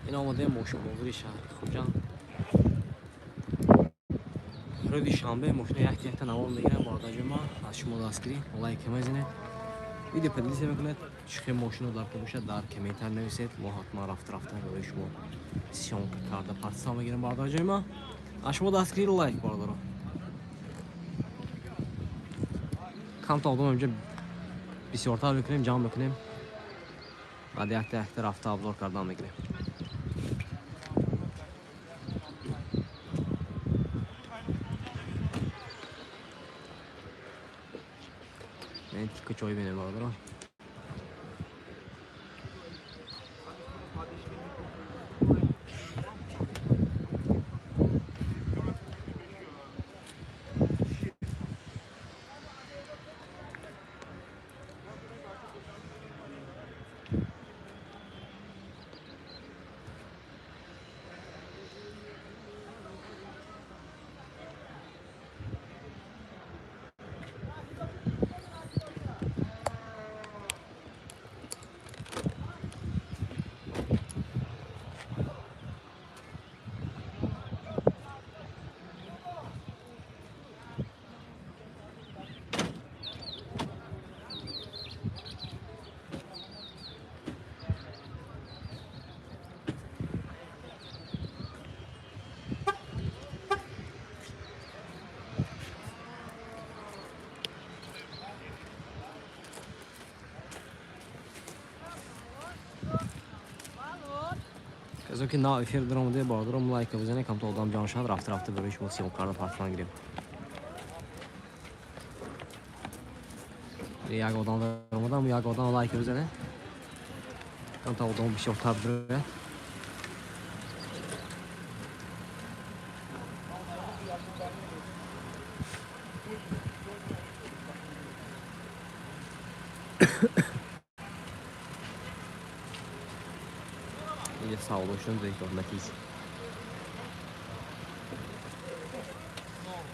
Ин омадаем мошинбозори шаҳри Хуҷанд. Рӯзи шанбе мошина якта якта навор мегирам, бародарҷои ман. Аз шумо дастгирӣ, лайк мезанед, видео поделиться мекунед. Чӣ хел мошино дар кор бошад, дар комментар нависед. Мо ҳатман рафта рафта барои шумо съёмка карда партисан мегирем, бародарҷои ман. Аз шумо дастгирӣ, лайк, бародаро. Камта одам инҷа бисёртар мекунем, ҷамъ мекунем, баъд якта якта рафта обзор кардан мегирем. Тикка чой бинем, бародаро. Казо ки нав эфир даромаде, бародаром, лайка бизанед, камто одам ҷамъ шавад, рафта рафта барои шумо съёмка карда партисан гирем. Як одам даромадам, як одам лайка бизанед, камто одам бисёртар бирояд. Инҷа савдо шудам, Матиз.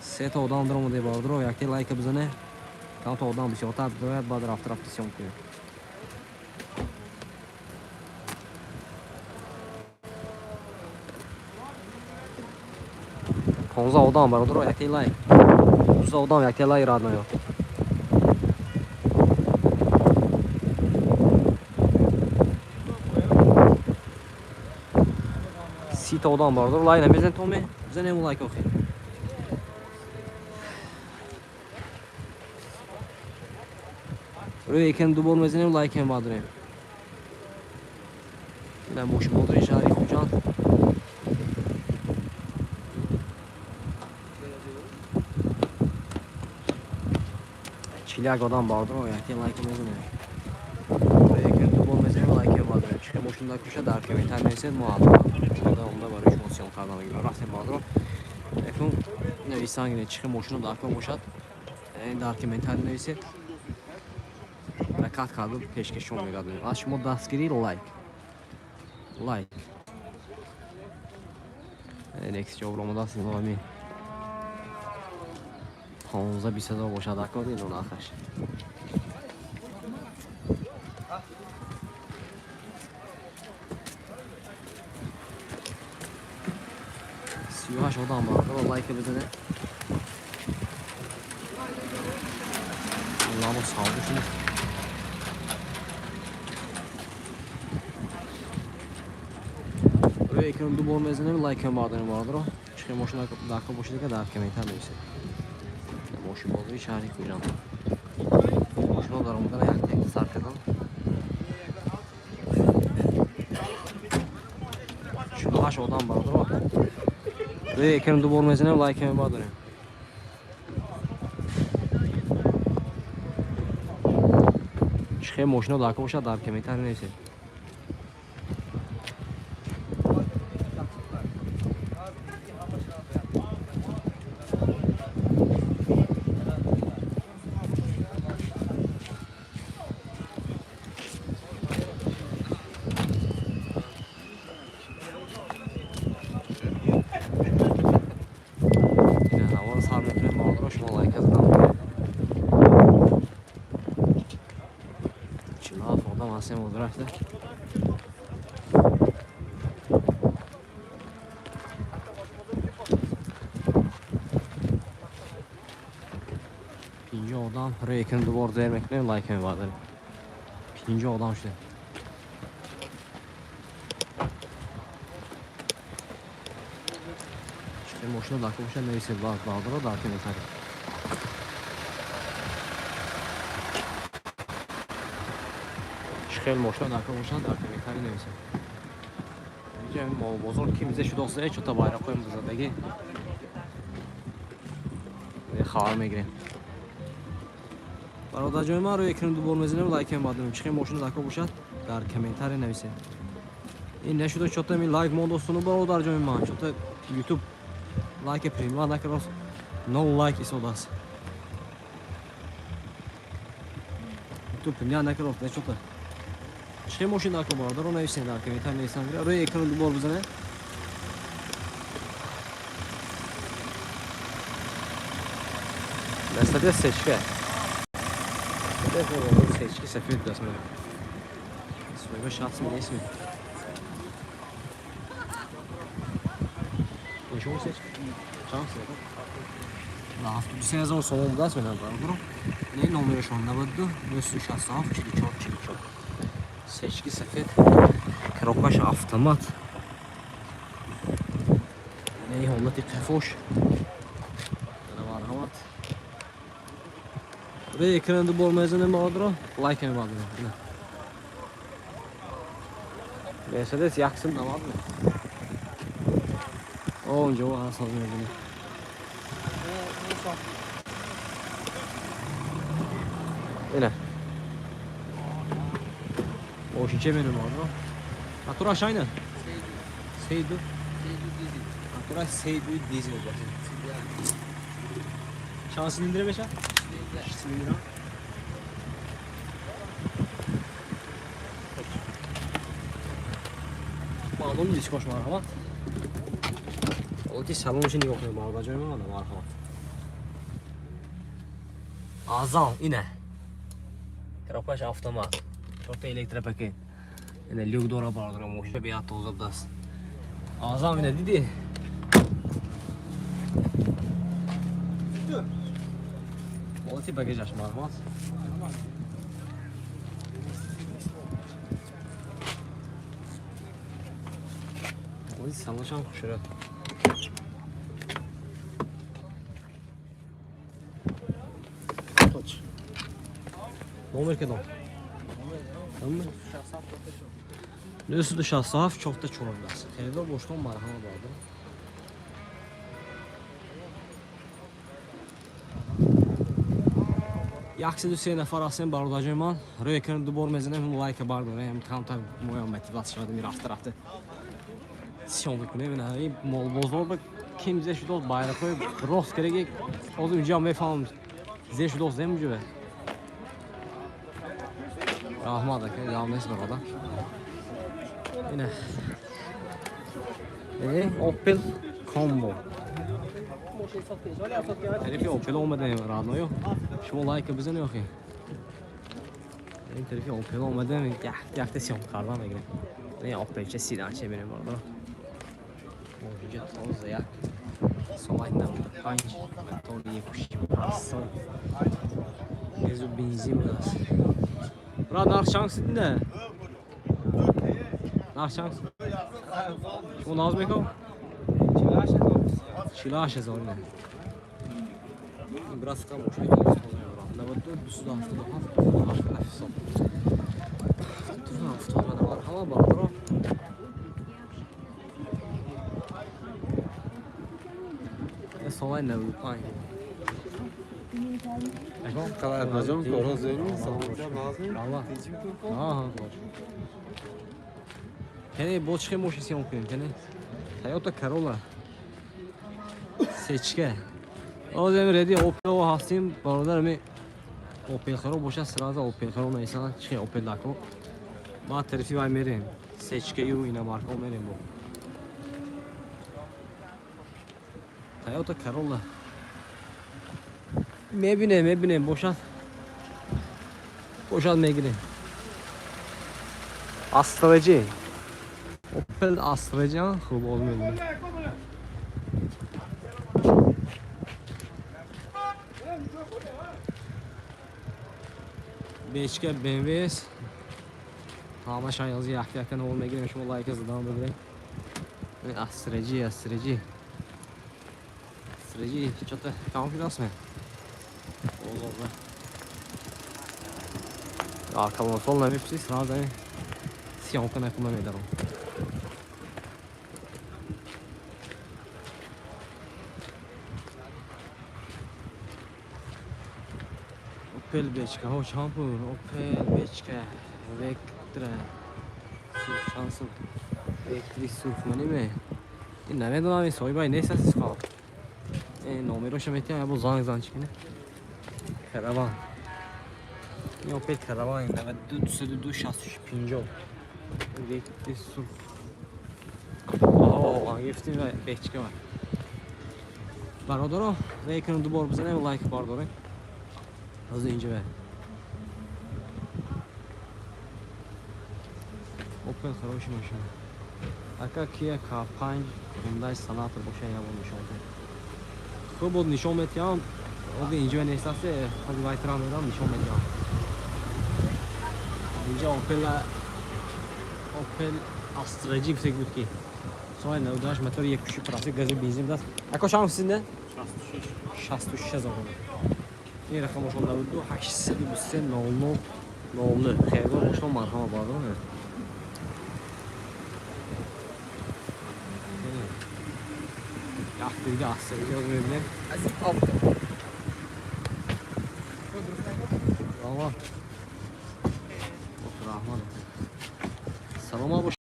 Сета одам даромаде, бародаро, якте лайка бизане, камто одам бисёртар бирояд, баъд рафта рафта съёмка кунем. 15 одам, бародаро, якте лайк. 20 одам, якте лайк рад наё. 30 та одам, бародаро, лайк намезанед, томе бизанем лайк охи. Рӯи экран ду бор мезанем, лайкем баъдорем. Ина мошинбозори шаҳри Хуҷанд. 41 одам, бародаро, якте лайк мезанем. Рӯи экран ду бор мезанем, лайкем баъдорем. Чӣ хел мошин дар кӯша, дар комментар нависед, мо ҳатман онда барои шумо съёмка кардан мегирем. Рафтем, бародаро. Акнун нависан гиред, чӣ хел мошино дар кор бошад, дар комментар нависед. Ҳаракат карда пешкаш шумо мегардонем. Аз шумо дастгирӣ, лайк. Лайк. Некс ҷо омадааст, ино ҳамин 15-20 ҳазор бошад, акор ино нархаш. 38 одам, бародаро, лайка бизанед. Ламо савдо шуд. Рӯи экран ду бор мезанем, лайкам бардорем, бародаро. Чӣ хел мошина дар кор бошад, дар комментар нависед. Мошинбозори шаҳри Хуҷанд. Мошино даромадана якта якта сар кардан. 48 одам, бародаро. Рӯи экран ду бор мезанем, лайкам бардорем. Чӣ хел мошино дар кор бошад, дар комментар нависед. Ина навор сар мекунем, бародаро, шумо лайка задан. 47 одам ҳастем, ҳозир рафта. одам. Рӯи экран дубор зер мекунем, лайк мебардорем. 50 одам шудем. Чӣ мошина дар боша, нависед бародаро дар комментарий. Чӣ хел мошина дар боша, дар комментарий нависед. Инҷа бозор ки мизе шудост, чота байроқҳои музадагӣ хабар мегирем. Бародарҷони ман, рӯи экран дубор мезанем, лайкем бардорем. Чӣ хел мошина дар бошад, дар комментарий нависед. Ин нашуда чота ми лайк мондостуну, бародарҷони ман, чота ютуб лайке принимать накардааст, нол лайк истодааст. Ютуб принимать накардааст, не чота. Чӣ хел мошина дар бародаро, нависед дар комментарий, нависанд. Рӯи экран дубор бизанед. Мерседес сечка. Сечки сафед даст мера. Своего шанс ми несми. Нишон сечка? Шанс не. На 73 000 сомон будаст мена бародаро. Не, номерашон 92 967 44 44. Сечки сафед. Коробкаш автомат. Не, ҳолати қафош. Марҳамат. Рӯи экран дубор мезанем, бародаро, лайк мебардорем. Мерседес 190. О, унҷо ҳаст, ҳозир мебинем. Ина. Мошинча менем, бародаро. Мотораш айна? Сейду. Мотораш сейду дизел бошад. Чанд силиндр мешавад? Силиндр. Маълум дискош, марҳамат. Ҳолати салонши нигоҳ кунед, бародарҷони ман, марҳамат. Азам ина. Коробкаш автомат. Чорта электропакет. Ина люк дора, бародарам, мошина беҳад тоза будааст. Азам ина дидӣ? Ҳолати багажаш, марҳамат. Ҳолати салоншам хушрӯ. Номер кадом? Номер 967 чорта чор будааст. Харидор боштон, марҳамат, бародар. 103 нафар ҳастем, бародарҷони ман. Рӯи экран дубор мезанем, лайка бардорем, камтар моям мотиватсия шавад, рафта рафта съёмка мекунем. Ина ин молбозор ким зе шудост, байроқҳои рост кардаги, ҳозир инҷо мефаҳмам зе шудост, зе муҷубе. Раҳмат, ака, гап нест, бародар. Ина. Opel Combo. Тарафи Opel омадаем, родной. Шумо лайка бизанед охи. Ин тарафи Opel омадаем, якта съёмка кардан мегирем. Ин Opel ча седанча бинем, бародар. Инҷа тоза як солай 95, мотори 1.5 газу бензин будааст. Брат, нарх чанд сидинда? Нарх чанд? Шумо наз мекун? 48 000 не. Ин брат фақат мошини тоза мебарад. 92 277 7 70 марҳамат, бародаро. Солай 95. Наҷон, кора зеру, саломатия, назми. Раҳмат. Аҳа. Кене бо чӣ хел мошин съёмка кунем, кене? Toyota Corolla. Сечка. Ҳозир реди Opel ҳастем, бародар, ми Opel харо бошад, сразу Opel харо нависанд, чӣ хел Opel дако. Баъд тарафи вай мерем. Сечкаю ина марка мерем бо. Toyota Corolla. Мебинем, мебинем, бошад. Бошад, мегирем. Astra J. Opel Astra J хуб боз мебинем. Бечка BMW аст. Ҳамаша ҳозир якта якта навор мегирем, шумо лайка задан бигирем. Астраҷи, астраҷи. Астраҷи, чё-то тамом шудааст ме? Бозорда. Калонсол намепурсӣ, сразу съёмка накуна медарам. Опел бечкаҳо чанд пул? Опел бечка Вектра чанд сум? Вектри сурх маниме? Ин намедонам, ин соҳибай нест аст исқол. Ин номероша метиҳам, ябо занг зан чӣ кунӣ? Караван. Ин Опел Караван 92 202 66 50. Вектри сурх. Оҳ, гирифтим бечка ва. Бародаро, рейкину ду бор бизанем, лайк бардорем. Ҳозир инҷа бе. Opel хороший машина. Ака Kia K5 Hyundai Sonata боша ябо нишон диҳем. Хуб буд нишон метиҳам. Ҳозир инҷа нест аст, ҳозир вайтра медам нишон метиҳам. Инҷа Opel Astra G гуфта буд ки соли 98 мотори 1.6 профил гази бензин будаст. Ако чанд синде? 66 ҳазор. Ин рақамошон 92 823 00 00. Хеле бошон марҳама бардорем. Як дига Astra G мебинем. Раҳмат. Раҳмат. Саломат бошад.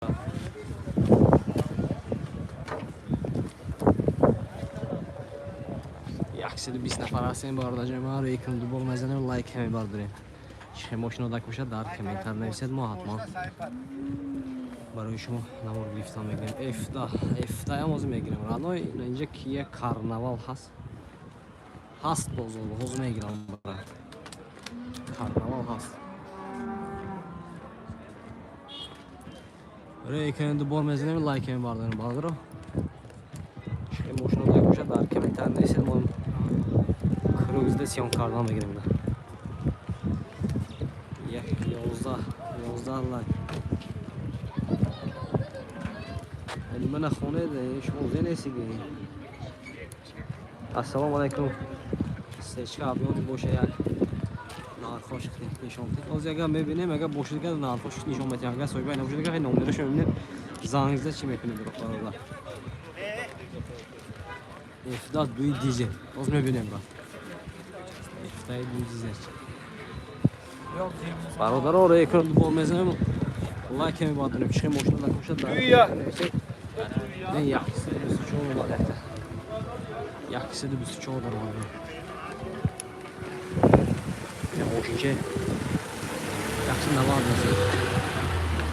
120 нафар ҳастем бародарҷони ман. Рейкам ду бор мезанем, лайк ҳаме бардорем. Чӣ мошино дак бошад дар комментар нависед, мо ҳатман барои шумо навор гирифтан мегирем. F10, F10 ҳам ҳозир мегирем. Раной инҷа Kia Carnival ҳаст. Ҳаст бозор, ҳозир мегирам бара. Карнавал ҳаст. Рейкам ду бор мезанем, лайк ҳаме бардорем бародаро. Чӣ мошино дак бошад дар комментар нависед, мо кругзда съём кардан мегирем. Як ёздаҳ, ёздаҳ лайк. Мана хонед, шумо зе нестиги. Ассалому алайкум. Сечка абёни боша як нархош нишон медиҳем. Ҳозир агар мебинем, агар бошад дигар нархош нишон медиҳем. Агар соҳибай набошад дигар номерошо мебинем. Занг зада чӣ мекунем бародар. F10 дуи дизел. Ҳозир мебинем брат. F10 дуи дизел. Бародаро, рекорд бор мезанем. Лайк мебардорем. Чӣ мошина накошад дар. Не, 124 омад якта. 124 даромад. Ин мошинче 190 мезанем.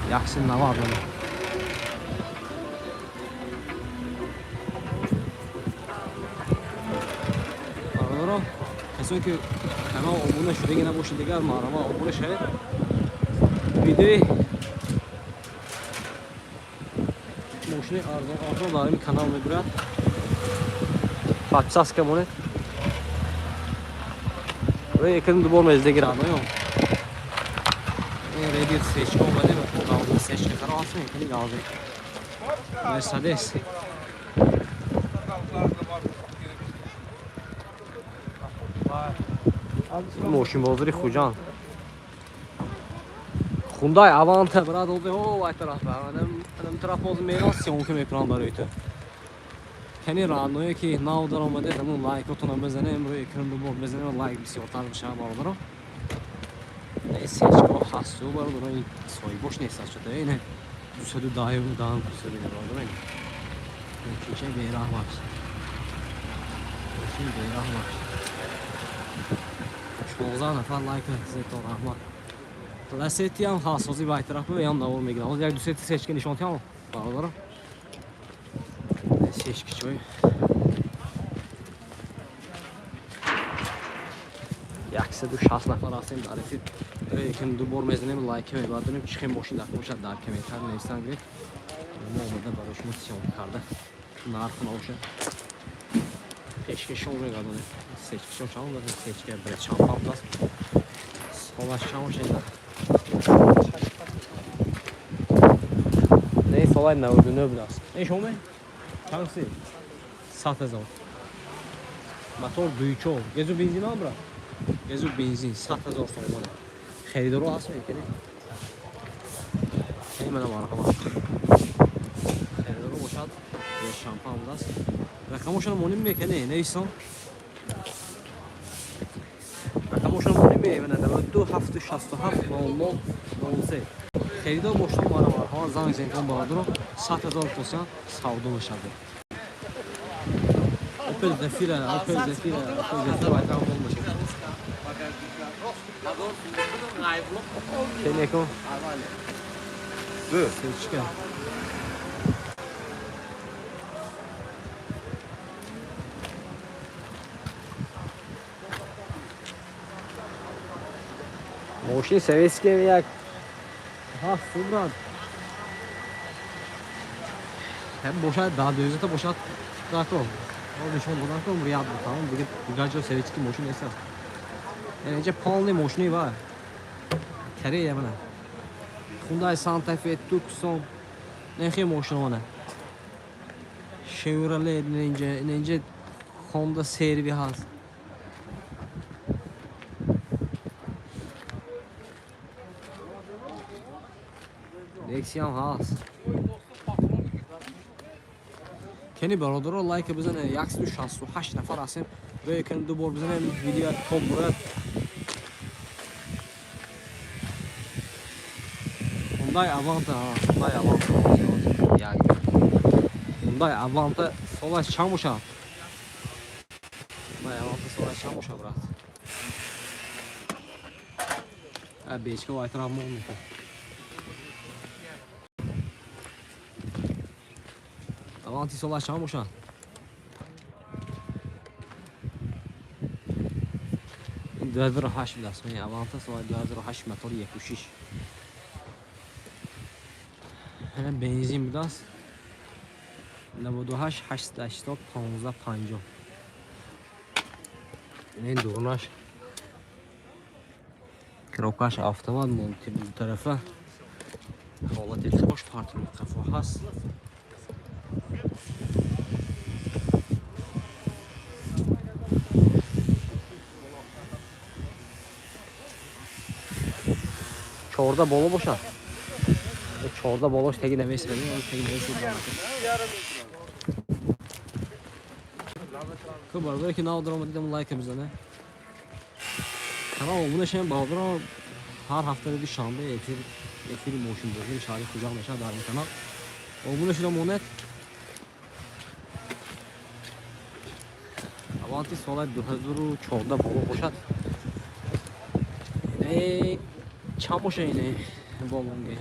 190 омад. Бародаро, касое ки канал обуна шудаги набошад дигар марҳама обуна шавед. Видеои мошини арзон арзон дар ин канал мебурад. Подписка монед. Рӯи экран дубор мездеги радоё. Ин редит сечка омадем, галза сечка харо ҳастем, кани галза. Мерседес. Мошинбозори Хуҷанд. Хундай Аванта брат ози о вай тараф. Анам тараф ози мерам съёмка мекунам барои ту. Кани радное ки нав даромадед, ҳамун лайкотонро бизанем, рӯи экран дубор бизанем, лайк бисёртар бишавад бародаро. Сечко ҳасту бародаро, ин соҳибош нест аст чото. Ин 210 даҳам кусур бародаро. Мошинча бераҳм аст. Мошин бераҳм аст. 16 нафар лайк зето раҳмат. Ласети ҳам ҳаст, ҳозир вай тараф ям навор мегирам. Ҳозир як ду сети сечка нишон диҳам бародаро. Сечки чой. 160 нафар ҳастем дар эфир. Якем ду бор мезанем, лайк мебардорем. Чӣ хел мошин дар бошад дар комментар нависан гиред. Мо омада барои шумо съёмка карда. Нарх набошад. Пешкашон мегардонем. Сечкашон чанд дорем? Сечка бред шампан аст. Солаш чанд бошад? Не, солай 99 будааст. Не, шумо ме? Чанд си? 100 000. Мотор 2,4. Газу бензин ам, брат? Газу бензин 100 000 сомона. Харидоро ҳаст мекунӣ? Эй, мана, марҳамат. Харидоро бошад, шампан будааст. Рақамошро моним мекунӣ, нависон? Рақамошро моним мена 92 767 00 03. Харидор бошад, мара марҳамат, занг занед, бародаро, 100 000 тосян савдо мешавад. Opel Zafira, Opel Zafira, Opel Zafira айтам бол мешавад. Телеком. Сечка. Мошини советский як ҳафт брат. Ҳам бошад, да дӯзата бошад, фикр накун. Мо нишон додан кун, ряд бутам, дига дигар ҷо советский мошин нест. Яъне инҷа полный мошини ва Корея мана. Hyundai Santa Fe, Tucson, нехи мошинона. Chevrolet инҷа, инҷа Honda CR-V ҳаст. Lexia ҳам ҳаст. Кени, бародаро, лайка бизане, 168 нафар ҳастем. Рӯя кани ду бор бизанем, видео топ бурад. Hyundai Avanta, Hyundai Avanta. Як. Hyundai Avanta солаш чанд бошад? Hyundai Avanta солаш чанд бошад, брат? А бечка вайтарам мекунад. Avanti солаш чанд бошад? Ин 2008 будааст. Ин Аванта соли 2008, мотори 1,6. Ҳана бензин будааст. 98 880 15 50. Ин дурнаш. Коробкаш автомат, мультитарафа. Ҳолати хош, партнер қафо ҳаст. 14 боло бошад. 14 болош теги намесибад, теги намесибад. Хуб, бародаре ки нав даромад, дидам, лайка бизане. Канал обуна шавем, бародаро, ҳар ҳафта рӯзи шанбе эфир, эфири мошинбозии шаҳри Хуҷанд мешавад дар ин канал. Обуна шуда монед. Аванти соли 2014 боло бошад. Ине чанд боша, ине болонге?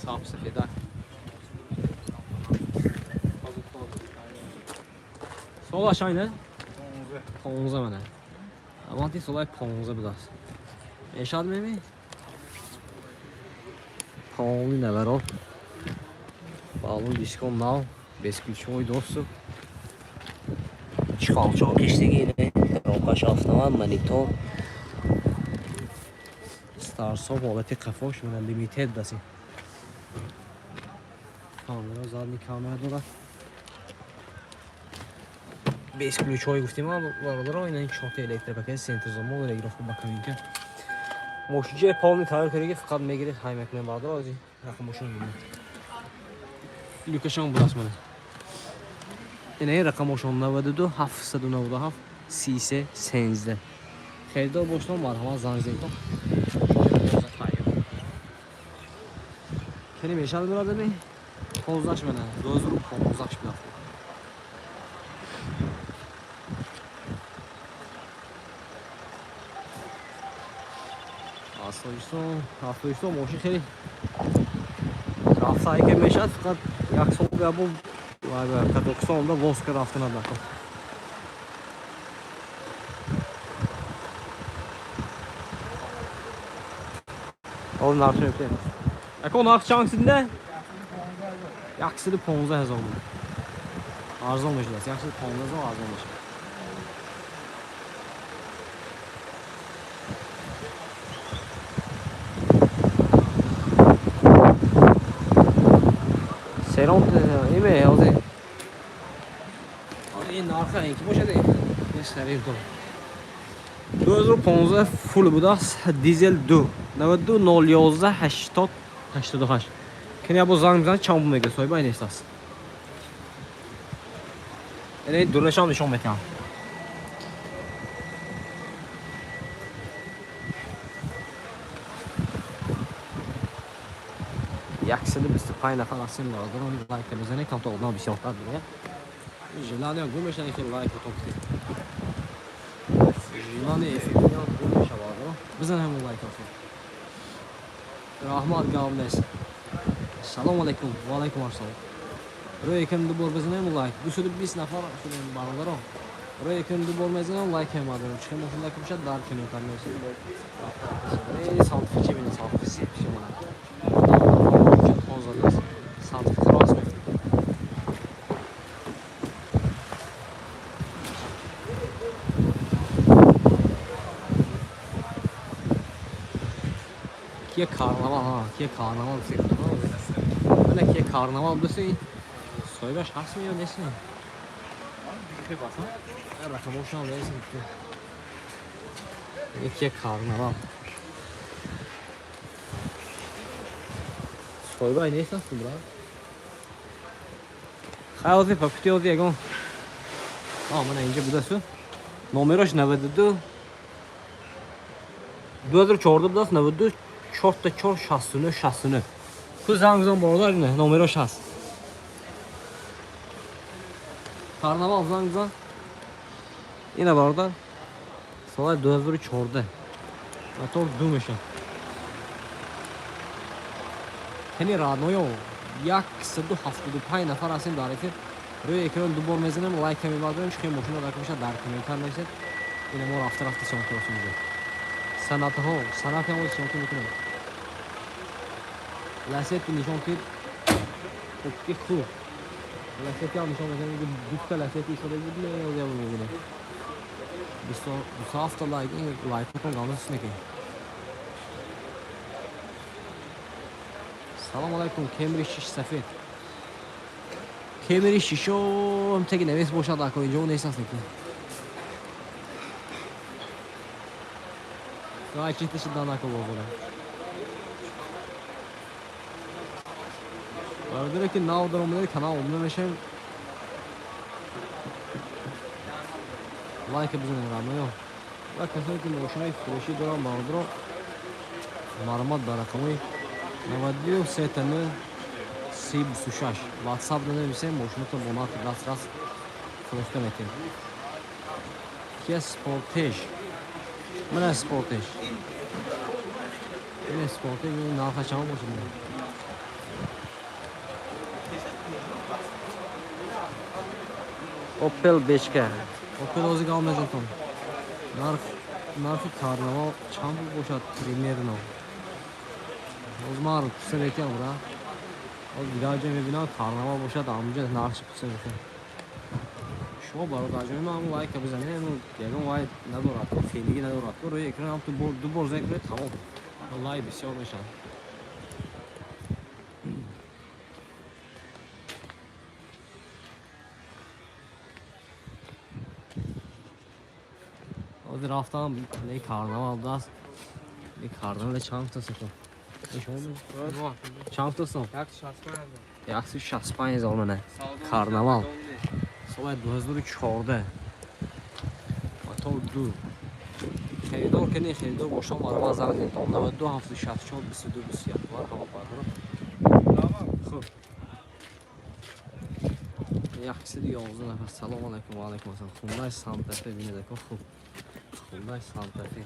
Саб сафеда. Солаш айна? 15 мана. Аванти солай 15 будааст. Мешад меми? Полный наворот. Баллон дискон нав, бесключевой доступ. Чиқоқчоқ киштиги, ине коробкаш автомат, монитор. Старсоп, ҳолати қафош мана лимитед даси. Камера, задний камера дорад. Бесключевой гуфтем, бародаро, ина чорта электропакет, центр замок, регулировка боковинка. Мошинча полный тайёр кардаги, фақат мегиред, ҳай мекунем, бародаро, ози рақам мошин мебинед. Люкашон будааст мана. Ина рақамошон 92 797 33 13. Харидор бошед, марҳамат, занг занед. Кани мешавад, бародари? 15 мана, 2015 будааст. Аз Тоҷикистон, аз Тоҷикистон мошин хеле рафта ки мешавад, фақат як сол ябо Қазоқистон омда воска рафта надакор. Ҳол нархшо мебинем. Ако, нарх чанд сидинда? 115 000 буд. Арзон мешудааст. 115 000 арзон мешавад. Серон име ҳозир. Ин нарха ин ки бошад ин сарир дор. 2015 фул будааст, дизел 2 92 011 80 88. Кини бо занг бизан чанд пул мегирад, соҳиба нест аст. Яъне дурнашам нишон метиҳам. 125 нафар ҳастем бародарон, лайка бизанед, камто одам бисёртар бинед. Желание гум мешавад, хеле лайк то кунед. Желание эфир гум мешавад бародарон. Бизан ҳамон лайкатон. Раҳмат, гап нест. Салом алейкум, ва алейкум ассалом. Рӯи экран ду бор бизанем лайк. 220 нафар шудем бародарон. Рӯи экран ду бор мезанам лайк ҳам мадорам. Чӣ мошин лайк бошад дар комментар нависед. Эй Сантфи чӣ бинед, Сантфи си чӣ монад. Тоза аст. Сантфи рост мекунад. Кия Карнавал, ҳа, Кия Карнавал сехт. Мана Кия Карнавал будаст, соҳибаш ҳаст ё нест? Рақамошам нест. Кия Карнавал. Соҳибаш нест аст, брат. Хай ҳозир па пути ҳозир ягон. А, мана инҷа будасту. Номерош 92 2014 будааст, 92 4 4 69 69. Ку занг зан бародар, не, номерош ҳаст. Карнавал занг зан. Ина бародар. Соли 2014. Мотор ду мешавад. Кани родноё 175 нафар ҳастем дар эфир. Рӯи экран ду бор мезанем, лайк мебардорем, чӣ мошина лайк мешавад дар комментар нависед. Ина мо рафта рафта съёмка мекунем. Санатҳо, санат ҳам съёмка мекунем. Ласети нишон кид. Хуб, хуб. Ласети ҳам нишон мекунем, дута ласети истода буд, не, ё мебинем. 27 лайк, ин лайкотон гамнас мекунем. Салом алайкум, Кемри 6 сафед. Кемри 6 теги навис бошад, ако инҷо нест аст неки. Давай чисто сюда на бозора. Бародаре ки нав дар омадаи канал обуна мешавем. Лайка бизанем родноё. Ва касое ки мошинаи фурӯшӣ доранд бародаро, маълумот ба рақамҳои 92 3 326 WhatsApp нанависем, мошинатон бо нархи дастрас фурӯхта метиҳем. Kia Sportage. Мана Sportage. Ин Sportage нарха чанд бошад? Opel Бечка. Opel ҳозир гап мезанам. Нархи Карнавал чанд пул бошад примерно? Ҳозир ман пурса метиҳам, бра. Ҳозир дигар ҷо мебинам Карнавал бошад, ҳамонҷо нархш пурса метиҳам. Шумо бародарҷони ман ҳамон лайка бизанед, ягон вай надорад, феълигӣ надорад. Рӯи экран ҳам ду бор занг кунед, тамом. Лайк бисёр мешавад. Ҳозир рафтам, не Карнавал будааст. Не Карнавал чанд та сефо? Чанд та сом? 165 ҳазор мана. Карнавал. Соли 2014. Мотор 2. Харидор ки не харидор бошам, марҳамат занг занед. 92 764 22 21. Марҳамат бародарон. Хуб. 111 нафар. Салом алайкум ва алайкум ассалом. Хундай Санта Фе бинед ако хуб. Хундай Санта Фе.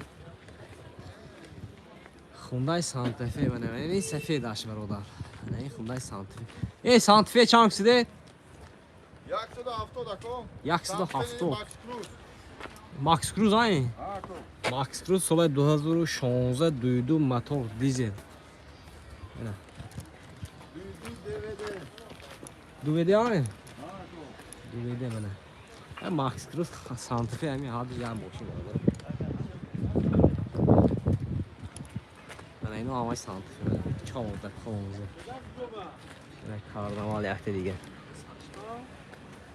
Хундай Санта Фе мана ин сафед аш бародар. Не Хундай Санта Фе. Эй Санта Фе чанд кисиде? 170 ако. 170. Макс Круз ай? Макс Круз соли 2016 22 мотор дизел. Ина. DVD ай? DVD мана. Макс Круз Санта Фе ами ҳаду як мошин бародар. Мана ино ҳамаи Санта Фе. 14 15. Карнавал якта дига.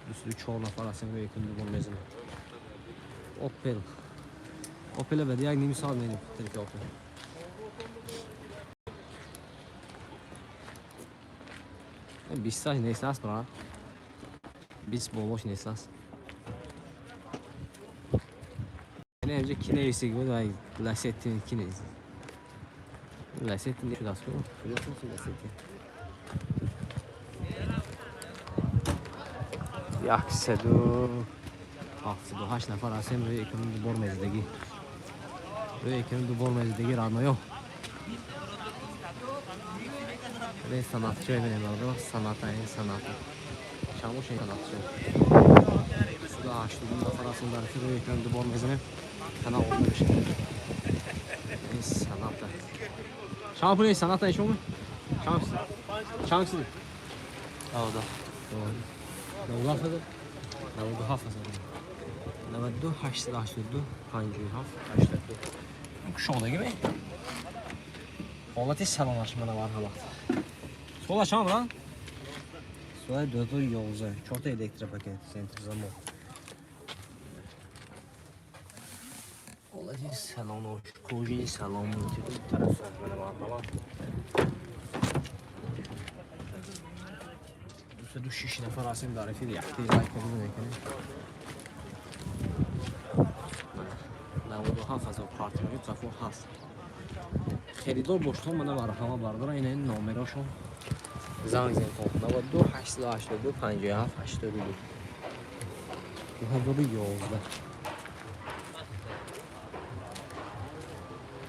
204 нафар ҳастем, рӯи якум дубор мезанем. Опел. Опел баъд як ним соат мерем тарафи Опел. Бисташ нест аст, брат. Бист болош нест аст. Яъне инҷа ки нависег буд, вай Ласетти ки нест. Ласетти шудаст ку? Куҷо шуд Ласетти? 178 нафар ҳастем, рӯи якум дубор мезидагӣ. Рӯи якум дубор мезидагӣ радноё. Рӯи санатчо мебинем, бародар, саната, ин саната. Чанд бошад ин санатчо? 282 нафар ҳастем дар эфир, рӯи якум дубор мезанем. Канал обуна бишед. Ин саната. Чанд пул ин саната ишон? Чанд киси? Чанд киси? 97 ҳазор? 97 ҳазор. 92 882 57 82. Кушодагӣ ме? Ҳолати салонаш мана марҳамат. Сола чанд брат? Соли 2011, чорта электропакет, центр замок. Ҳолати салонош, кожини салон, тараф мана марҳамат. 206 нафар ҳастем дар эфир, якта лайк мекунем. 97 ҳазор партиёи қафо ҳаст. Харидор боштон мана марҳама бардора, ина ин номерошон. Занг зен кун. 92 882 57 82. 2011.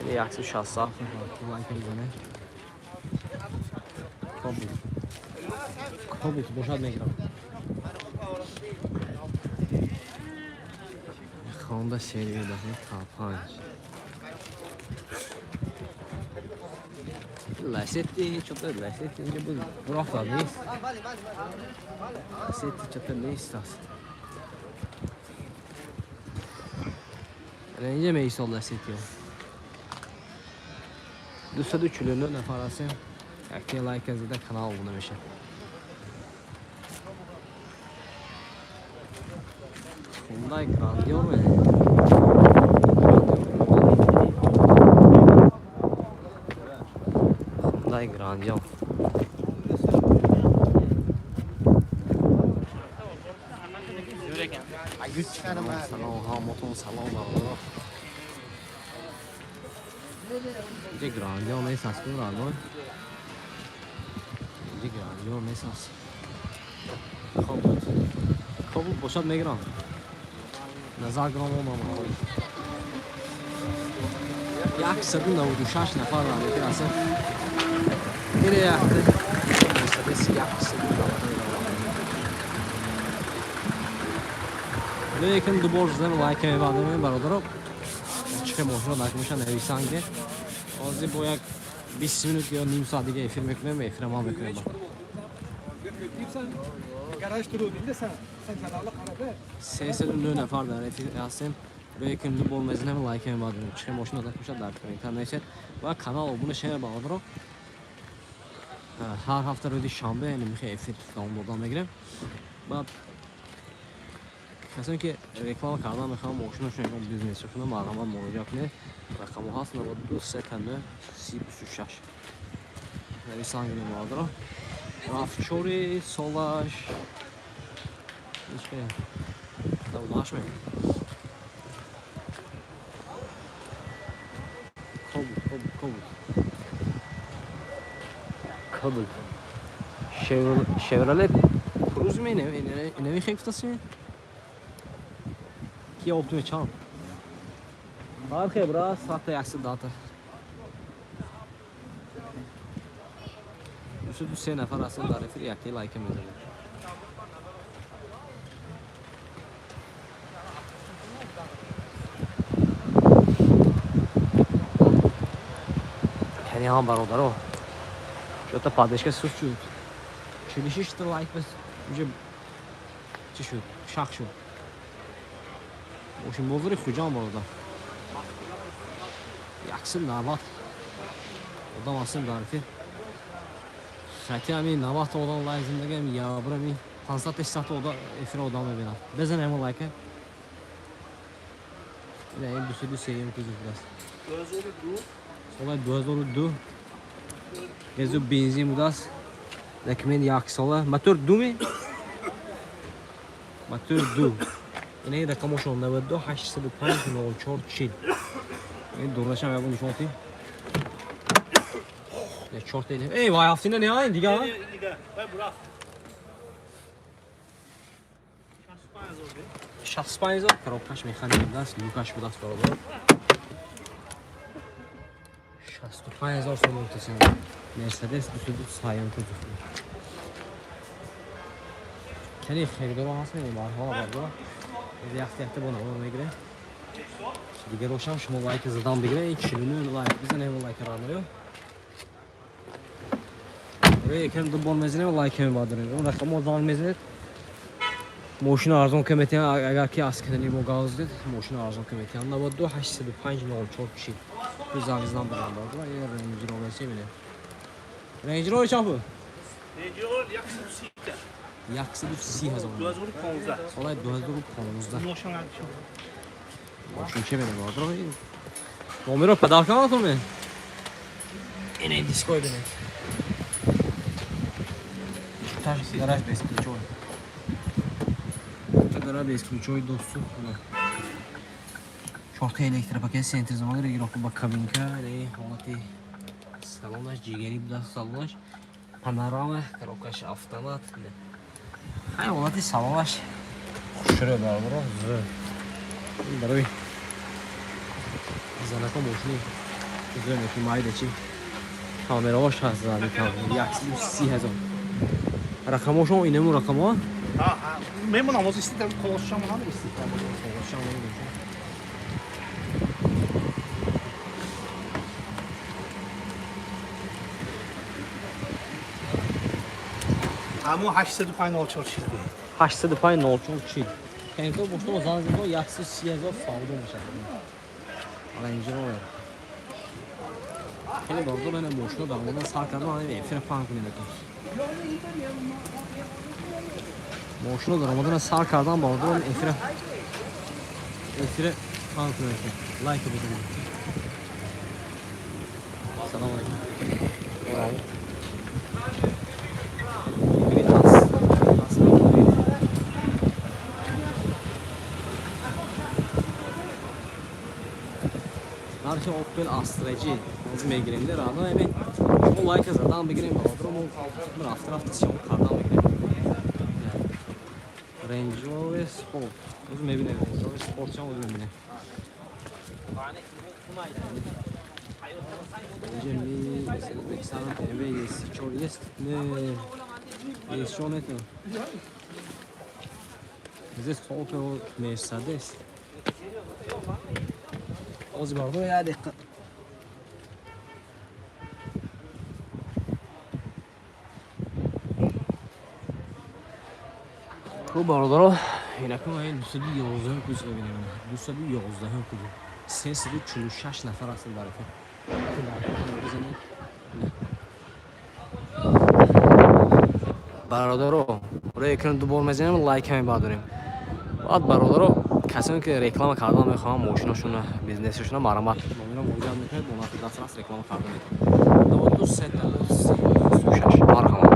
167 лайк мезанем. Кобулт. Кобулт бошад мегирам. Honda серия дафъа К5. Ласетти, чё-то Ласетти инҷа буд. Бурафтад нест. Ласетти чё-то нест аст. Ана инҷа меистод Ласеттиҳо. 249 нафар ҳастем. Якте лайка зада канал обуна мешавад. Hyundai Grandeur ме? Hyundai Grandeur. Салом, салом, ҳамотон салом бародаро. Инҷа Грандиор нест аст ку радой? Инҷа Грандиор нест аст. Кобулт. Кобулт бошад мегирам. Назар гирам омам. 196 нафар дар эфир ҳастем. Ире якта Мерседес 190. Лекин дубор зидем лайка мебандем бародаро. Чихе мошино дар меша нависанд ки ҳозир бо як 20 минут ё ним соат дига эфир мекунем, эфира ма мекунем. 309 нафар дар эфир ҳастем. Лекин дубор мезанем лайка мебандем. Чихе мошино дар меша дар комментар нависед ва канал обуна шавед бародаро. Ҳар ҳафта рӯзи шанбе яъне михе эфир давом дода мегирем. Баъд касоне ки реклама кардан мехоҳанд мошинашон ягон бизнесашона марҳамат муроҷиат кунед. Рақамҳо ҳаст 92 39 30 26. Нависан гирем бародаро. Рафчори солаш ичке давлаш ме. Кобулт, кобулт, кобулт. Кобулт. Chevrolet Cruze ме неви хефтаси? Ки Optima чанд? Бархе бра, сата 110. 203 нафар ҳастем дар эфир, якте лайка мезанем. Яъне ҳам бародаро, чё-то поддержка суст шуд. 46 та лайк бас уже чӣ шуд? Шах шуд. Мошинбозори Хуҷанд бародар. 190 одам ҳастем дар эфир. Хотя ами 90 та одам лайк зиндагам, я бир ами 500-600 та одам эфир одам мебинад. Безан ҳамон лайка. Ина ин 203 кузов будааст. 2002. Соли 2002. Газу бензин будааст. Документ як сола. Мотор 2 ми? Мотор 2. Ина ин рақамошон 92 805 04 40. Ин дурнашам ягон нишон тим. Не чорта ин. Эй, вай ҳафтина не айн дига? Дига. Вай бурафт. 65 000 коробкаш механик будааст, люкаш будааст бародар. 65 000 сомон тасем. Мерседес 203 кузов. Кани харидоро ҳаст мебинем барҳо бародар. Яхте яхте бо навор мегирем. Дигар ошам шумо лайк задан бигиред, 49 лайк бизанем лайк ра. Якем ду бор мезанем лайк мебардорем. Он рақамо занг мезанед. Мошина арзон ка метиҳанд, агар ки аз канали мо газ дид, мошина арзон ка метиҳанд. 92 805 04 40. Ду занг задан барам бародар. Ин Range Rover чи бинем. Range Rover чанд пул? Range Rover 130. 130 ҳазор. 2015. Соли 2015. Мошин надишон. Мошин чи бинем бародар? Номеро падарка натон ме? Ин диской бинем. Таш гараж без ключой. Гараж без ключой доступ. Чорта электропакет центр замон регировка ба кабинка, не ҳолати салонаш ҷигари будааст салонаш. Панорама, коробкаш автомат. Ҳай ҳолати салонаш хушрӯ бародаро. Зӯр. Барои занако мошини зӯр мекунӣ майда чи. Камераҳош ҳаст зани камера 130 ҳазор. Рақамошон инаму рақамҳо? Ҳа, ҳа. Мемонам ҳозир истидам колошам ҳам истидам. Колошам намедонам. Ҳамон 805 04 40. 805 04 40. Харидор бошад занг зада 130 ҳазор савдо мешавад. Range Rover. Хеле бародар ман мошина дар омадан сар кардам, ҳамин эфира паҳн кунем бекун. Мошина дар омадан сар кардам, бародар эфира паҳн кунем бекун. Лайк бизанед. Салом алейкум. Нархи Opel Astra G ҳозир мегирем де радо эми шумо лайк задан бигирем бародар мо рафта рафта съёмка кардан мегирем. Range Rover Sport. Ҳозир мебинем Range Rover Sport чам ҳозир мебинем. Инҷа ми Mercedes BMW S4 есть? Не. S4 нету. Здесь Opel Mercedes. Ҳозир бародар як дақиқа. Хуб бародаро, инакун ин 211 кузов мебинем. 211 кузов. 346 нафар ҳастанд дар эфир. Бародаро, рӯи экран ду бор мезанем, лайк ҳам бардорем. Баъд бародаро, касоне ки реклама кардан мехоҳанд мошинашона, бизнесашона, марҳамат. Номеро муроҷиат мекунед, бо нархи дастрас реклама карда метавонед. 92 336 марҳамат.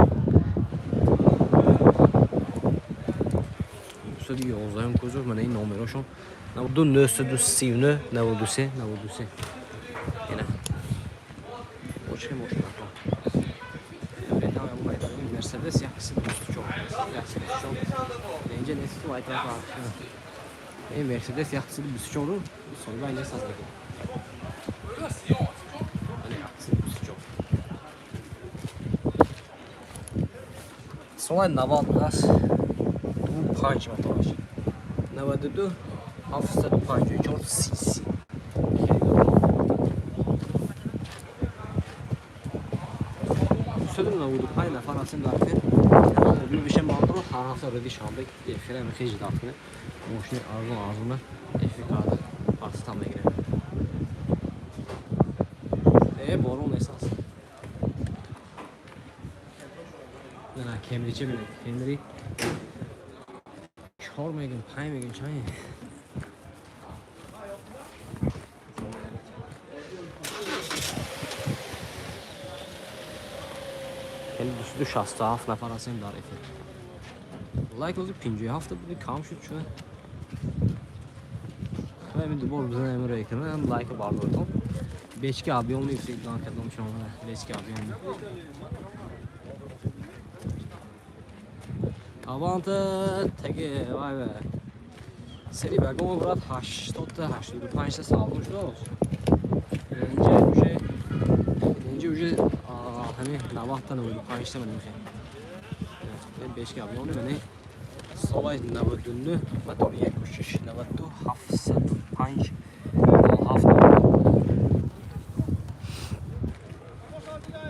211 кузов, мана ин номерошон 92 939 93 93. Ина. Очи мошина. Мерседес 124. 124. Инҷа нест вай тараф. Ин Мерседес 124 соҳиба нест аз дигар. 124. Солай 90 будааст. 25 мотораш. 92 754 cc. 295 нафар ҳастем дар эфир. Мобил бишем бародаро, ҳар ҳафта рӯзи шанбе эфира мехе ждат кунем. Мошини арзон арзона эфир карда партистан мегирем. Борон нест аст. Кемри чӣ бинед? Кемри 4 мегӯм, 5 мегӯм, чанд? Хеле 267 нафар ҳастем дар эфир. Лайк ҳозир 57 буди, кам шуд чун. Ҳамин дубор бизанем рӯи экран, лайка бардоритон. Бечки объёмни всегда кардам шумо. Бечки объёмни. Аванта теге вай вай. Сери багом брат 80 та 85 та савдо шудааст. Инҷа уже инҷа уже ҳамин 90 та 95 та ман мехоҳем. Бечки объёмни мане солай 99 мотор 1.6 92 705 7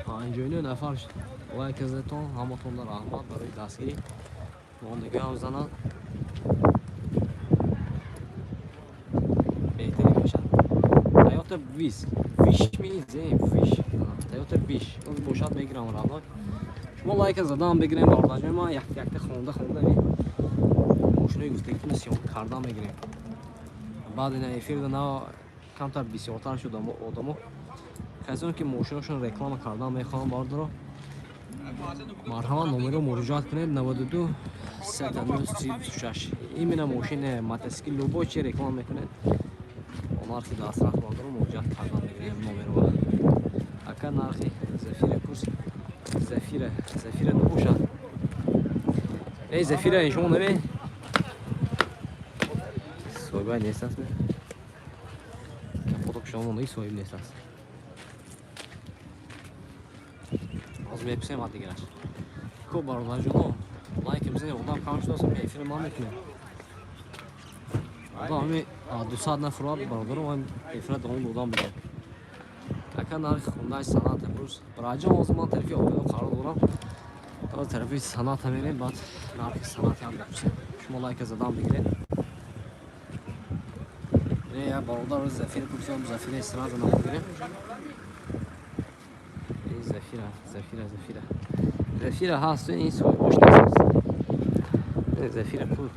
59 нафар лайк задетон, ҳаматонда раҳмат барои дастгирӣ. Мондагиам занад беҳтарин мешавад. Toyota Wish, Wish мезем, Wish. Toyota Wish. Оз бошад мегирам родной. Шумо лайка задан бигирем бародарҷон, ман як якта хонда хонда мошинои гуфтагитонро съёмка кардан мегирем. Баъд ина эфирда на камтар бисёртар шуд одамо. Касоне ки мошиношон реклама кардан мехоҳанд бародаро, марҳамат номеро муроҷиат кунед 92 336. Именно мошин мотоцикл любой чи реклама мекунед, бо нархи дастрас бародаро муроҷиат кардан мегирем номеро. Ака нархи Зафира курс Зафира, Зафира набошад. Эй Зафира шумо наме? Соҳиба нест аст? Капоток шумо мондаги соҳиб нест аст. Аз меписем ад дигараш. Хуб бародарҷоно, лайк бизанед, одам кам шудааст, эфир ман мекунем. Одам ҳами 200 нафар бародаро, ман эфира давом додам бидам. Ака нархи хондаи санъат имрӯз. Бараҷон ҳозир ман тарафи обино қарор дорам. Аз тарафи санъат мерем, баъд нархи санъати ҳам мепурсем. Шумо лайка задан бигиред. Не, я бародар Зафир пурсам, Зафира сразу намегирем. Зафира, Зафира, Зафира. Зафира ҳаст, ин соҳибош нест. Зафира ку.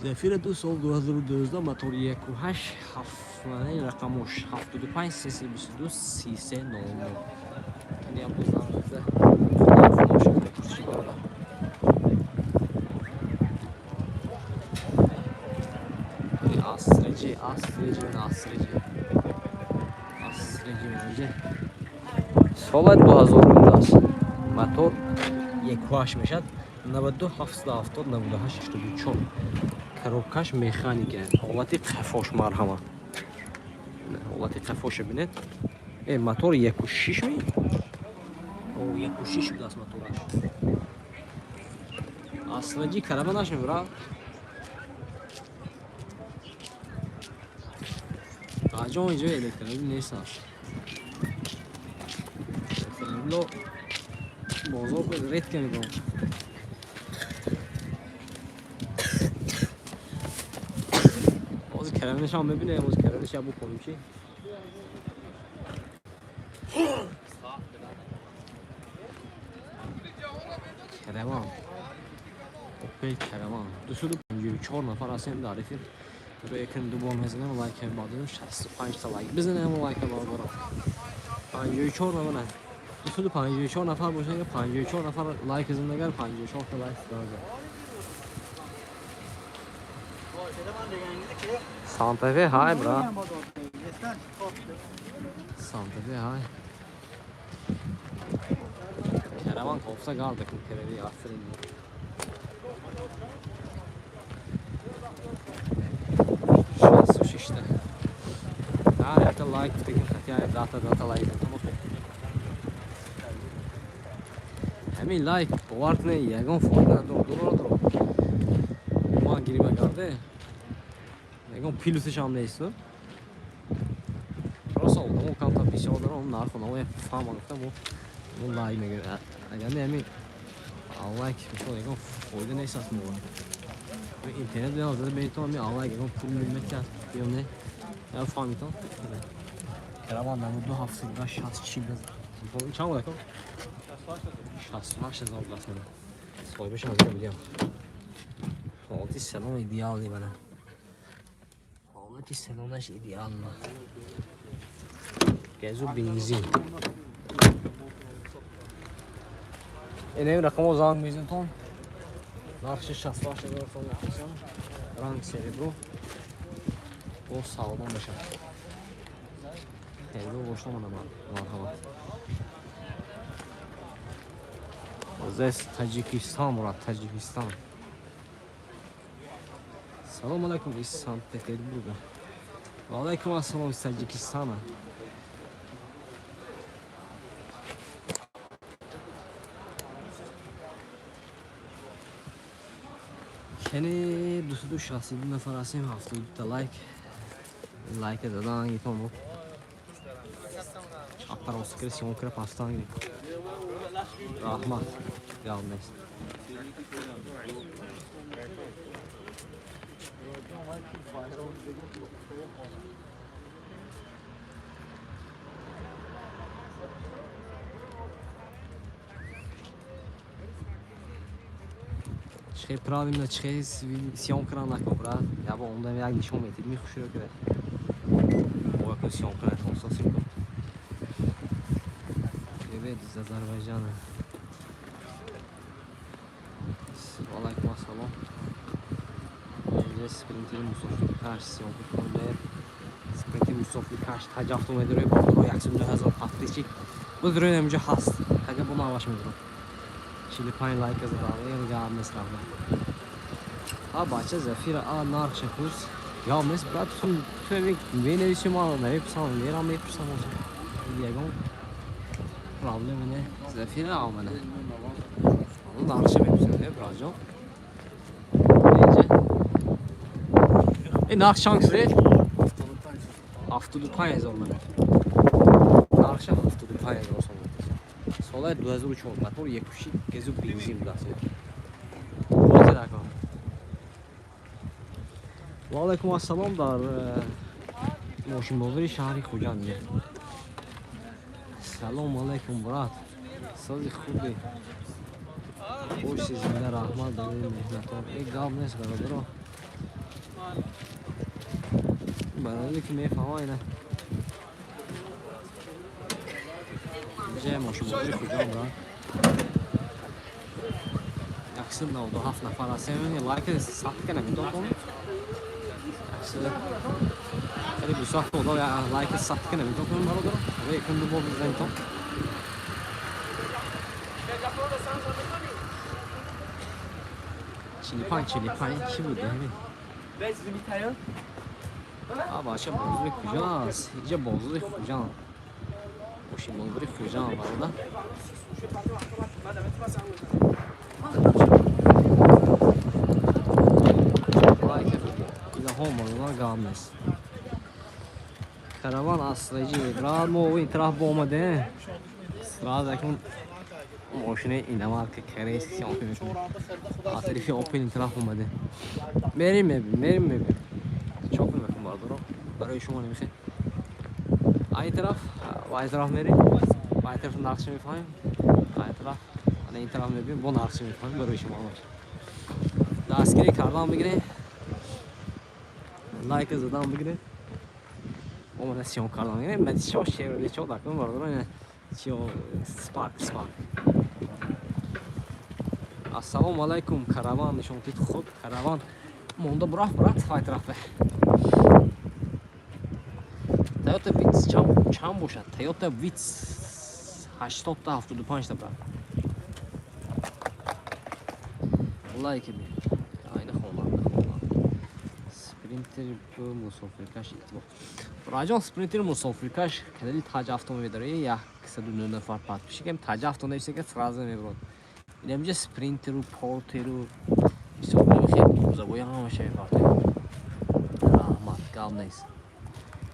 Зафира 2 сол 2012 мотор 1.8 7 рақамош 75 322 33 00. Ин ям боз нархи мошин пурсиши бародар. Асреҷи, Асреҷи, Асреҷи. Асреҷи. Соли 2019 аст. Мотор 1.8 мешавад. 92 770 98 84. Коробкаш механика. Ҳолати қафош марҳамат. Ҳолати қафоша бинед. Мотор 1.6 ми? О, 1.6 будааст мотораш. Асреҷи караба нашмебурад. Аҷон инҷо электромобил нест аст. Электромобило бозор редко мебинам. Ҳозир каравинашам мебинем, ҳозир каравинаша букунем чи? Караван. Опел Караван. 254 нафар ҳастем дар эфир. Рӯи экран ду бор мезанем, лайк бардорем, 65 та лайк бизанем, лайк бардорам. 54 нафар, 254 нафар бошад, 54 нафар лайк зиндагар, 54 та лайк зиндагар. Санта Фе ҳай бра. Санта Фе ҳай. Караван кофта гарда кун керави асрин. 66 та. Ҳар якта лайк гуфтагим, хати дата дата лайк. Ҳамин лайк бовар кунед, ягон фоида надорад, дорад. Ман гириба гарде. Ягон плюсиш ҳам нест. Просто одамо камтар бисёр дорам, нарху наво фаҳма гуфтам, мо лайк мегирем. Агар не ҳамин лайк мисол ягон фоида нест аст мо. Интернет бинам зада бинитон, ҳамин лайк ягон пул меметиҳад ё не? Я фаҳмитон. Караван 92 760 40. Чанд буд ака? 68 ҳазор даст мена. Соҳибаш аз ин будем. Ҳолати салон идеални мана. Ҳолати салонаш идеална. Газу бензин. Инем рақамо занг мезантон. Нархи 68 ҳазор сом мехостам. Ранг серебро. Бо савдо мешавад. Хело бошта мана марҳамат. Здесь Таджикистан, брат, Таджикистан. Салом алейкум из Санкт-Петербурга. Ва алейкум ассалом из Таджикистана. Яъне 262 нафар ҳастем, 72 та лайк. Лайка задан гитон бо. Чаппар оскар сиёнкара пастан гирифт. Раҳмат. Гап нест. Чихе правильно, чихе съёмка накун, брат. Я бо онда як нишон метид, мехуширо кара. Ояку съёмка натонса съёмка. Привет из Азербайджана. Алейкум ассалом. Инҷа спринтери мусофиркаш съёмка кунем. Спринтери мусофиркаш таҷафту медурои бо 109 ҳазор подписчик. Бо дурои инҷа ҳаст. Ага бо наваш медурам. 45 лайк задам, ин гап нест равна. А бача Зафира, а нархша курс. Гап нест, брат, ту менависи ман намепурсам, мерам мепурсам оза. Ягон проблема не. Зафира омана. Нархша мепурсам, не, братҷон. Инҷа. Ин нарх чанд шуд? 75 ҳазор мана. Нархша 75 ҳазор сомон. Солаи 2004 мотор якуши газу бензин будааст. Ва алайкум ассалом дар мошинбозори шаҳри Хуҷанд. Салом алайкум, брат. Сози хубе. Боши зинда, раҳмат барои меҳнатон. Э гап нест, бародаро. Бародаре ки мефаҳма ина. Инҷа мошинбозори Хуҷанд, брат. 197 нафар ҳастем. Лайк сабт кана метавонам. Хеле бисёр худо лайк сабт кана метавонам, бародаро. Якум ду бор бизанем то. 45 45 чӣ буд? А бача бозори куҷоаст? Инҷа бозори Хуҷанд. Мошинбозори Хуҷанд, бародар. Лайк илҳом бародар, гап нест. Караван асраҷи брат, мо ин тараф омадем. Сразу акун мошини иномарка корейский съёмка мекунем. Аз тарафи Опел ин тараф омадем. Мерим мебинем, мерим мебинем. Чо кунем акун, бародаро? Барои шумо намехоҳем. Ай тараф, ва ай тараф мерим. Ва ай тараф нақша мефаҳмем. Ай тараф, ана ин тараф мебинем, бо нақша мефаҳмем барои шумо. Дастгирӣ кардан бигирем. Лайк задан бигирем. Омада съёмка кардан бигирем. Ман чо Шевроле чо дакун, бародаро, ина чио Спарк, Спарк. Ассалому алайкум, караван нишон дид худ, караван монда бурафт, брат, вай тарафе. Toyota Vitz чанд бошад? Toyota Vitz 80 та 75 та, брат. Лайк би. Айна хонанда, хонанда. Спринтер мусофиркаш иттифоқ. Раҷон, спринтер мусофиркаш канали Таҷ Авто медаре, 109 нафар подписчик ем, Таҷ Авто нависа ки сразу мебарод. Инамҷа спринтеру, портеру, бисёр хеле забои ҳамаша мепартем. Раҳмат, гап нест.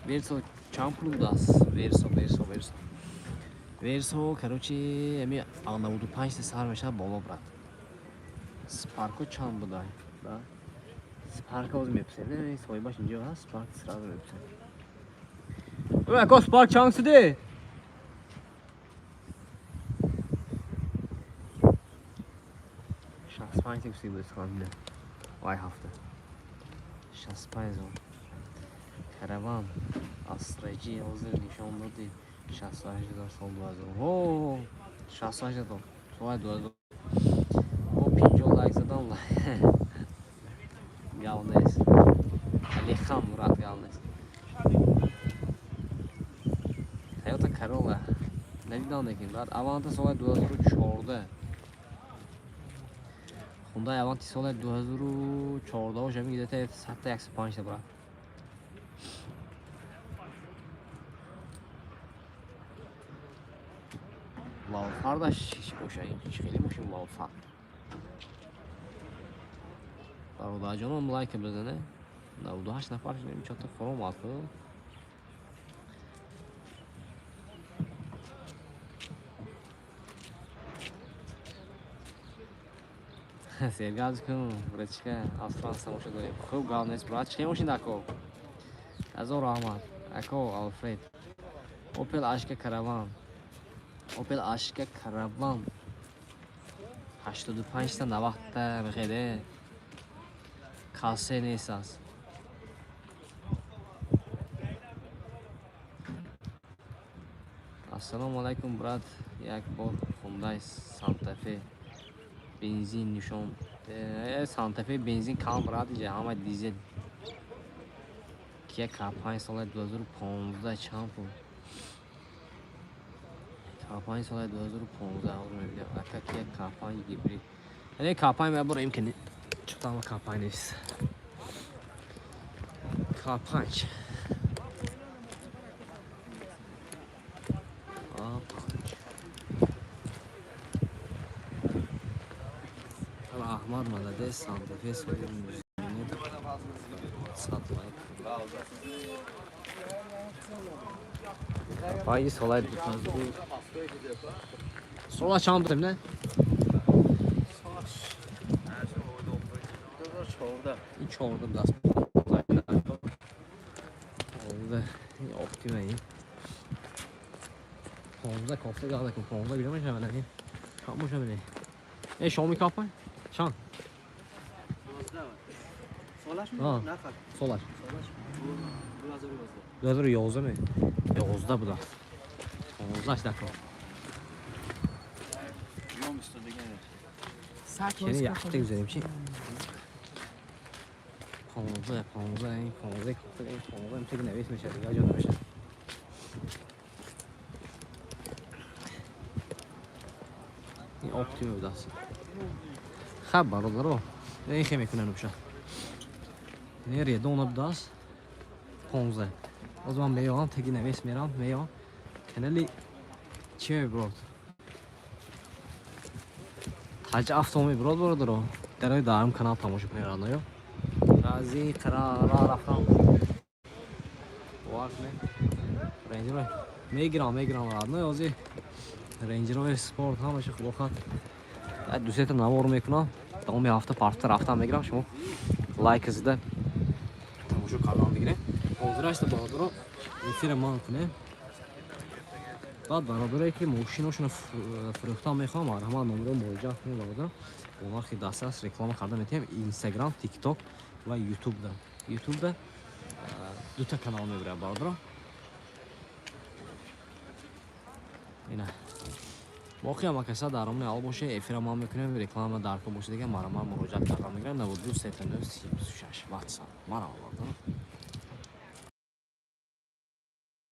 Версо чанд пул будааст? Версо, Версо, Версо. Версо, короче, ами 95 та сар мешавад боло, брат. Спарко чанд буда? Да? Спарк оз мепурсем. Не, соҳибаш инҷо ҳаст, Спарк сразу мепурсем. Ако Спарк чанд шуде? 65 та гуфти буд хонда. Вай ҳафта. 65 зон. Караван Астраҷи ҳозир нишон доди 68 ҳазор сол 2000. О, 68 ҳазор. Соли 2000. О, 50 лайк задан. Гав нест. Алихан Мурат гав нест. Toyota Corolla. Надидам лекин. Баъд Аванта соли 2014. Hyundai Avanti соли 2014 бошад, где-то 105 та брат. Лалфардаш чӣ бошад? Ин хеле мошин Лалфард. Бародарҷонам лайк бизане. 98 нафар шудем, чата форум атку. Сергаз кун, братчика, аз Франса тамошо дорем. Хуб гап нест, брат. Чӣ мошин ако? Азор раҳмат. Ако Алфред. Opel Ashka Caravan. Opel Ashka Caravan. 85 та 90 та мехеде. Касе нест аст. Ассалому алайкум, брат. Як бор Hyundai Santa Fe бензин нишон. Santa Fe бензин кам, брат, иҷа ҳама дизел. Kia K5 соли 2015 чанд пул? K5 соли 2015 ҳозир мебинем. Ака Kia K5 гибрид. Яъне K5 мебарем ки не. Чутама K5 нест. K5. Раҳмат, молодец, Санта Фе соли 100 лайк. Панҷи солаи 2000. Сола чанд будем, не? Ин 14 даст. 15 ин оптима ин. 15 кофта гала кун 15 гирам мешава не? Чанд боша не? Э Xiaomi K5 чанд? Солаш А. Нахал. Солаш. Солаш 2011. 2011 ми? 11 буда. 15 дако. Яъне якта гузарем чи? 15, 15, ин 15 кофта, ин 15 ин теги навис мешавад, дигар ҷо намешавад. Ин оптима будааст. Хаб, бародаро, ин хе мекунанд бошад. Ин редона будааст. 15. Боз ман меёвам, теги навис мерам, меёвам. Канали чӣ мебурод? Таҷ авто мебурод, бародаро. Дарои дарм канал тамошо кунед, радноё. Аз ин қара рафтам. Бовар кунед. Range Rover мегирам, мегирам, радноё. Ҳозир Range Rover Sport ҳамаша худо хоҳад. Як ду сета навор мекунам. Давоми ҳафта парта рафтам мегирам, шумо лайк зада тамошо кардан бигиред. Ҳозирашта бародаро эфира ман кунем. Баъд бародарое ки мошиношонро фурӯхтан мехоҳам, марҳамат номеро муроҷиат кунед, бародар. Бо нархи дастрас реклама карда метавонем Instagram, TikTok ва YouTube-да. YouTube-да дута канал мебирад, бародаро. Ина. Боқи ҳама каса дар омни ҳол боше, эфира ман мекунем, реклама дар ко боше, дига марҳамат муроҷиат кардан мегирам. 92 39 36 WhatsApp. Марҳамат, бародаро.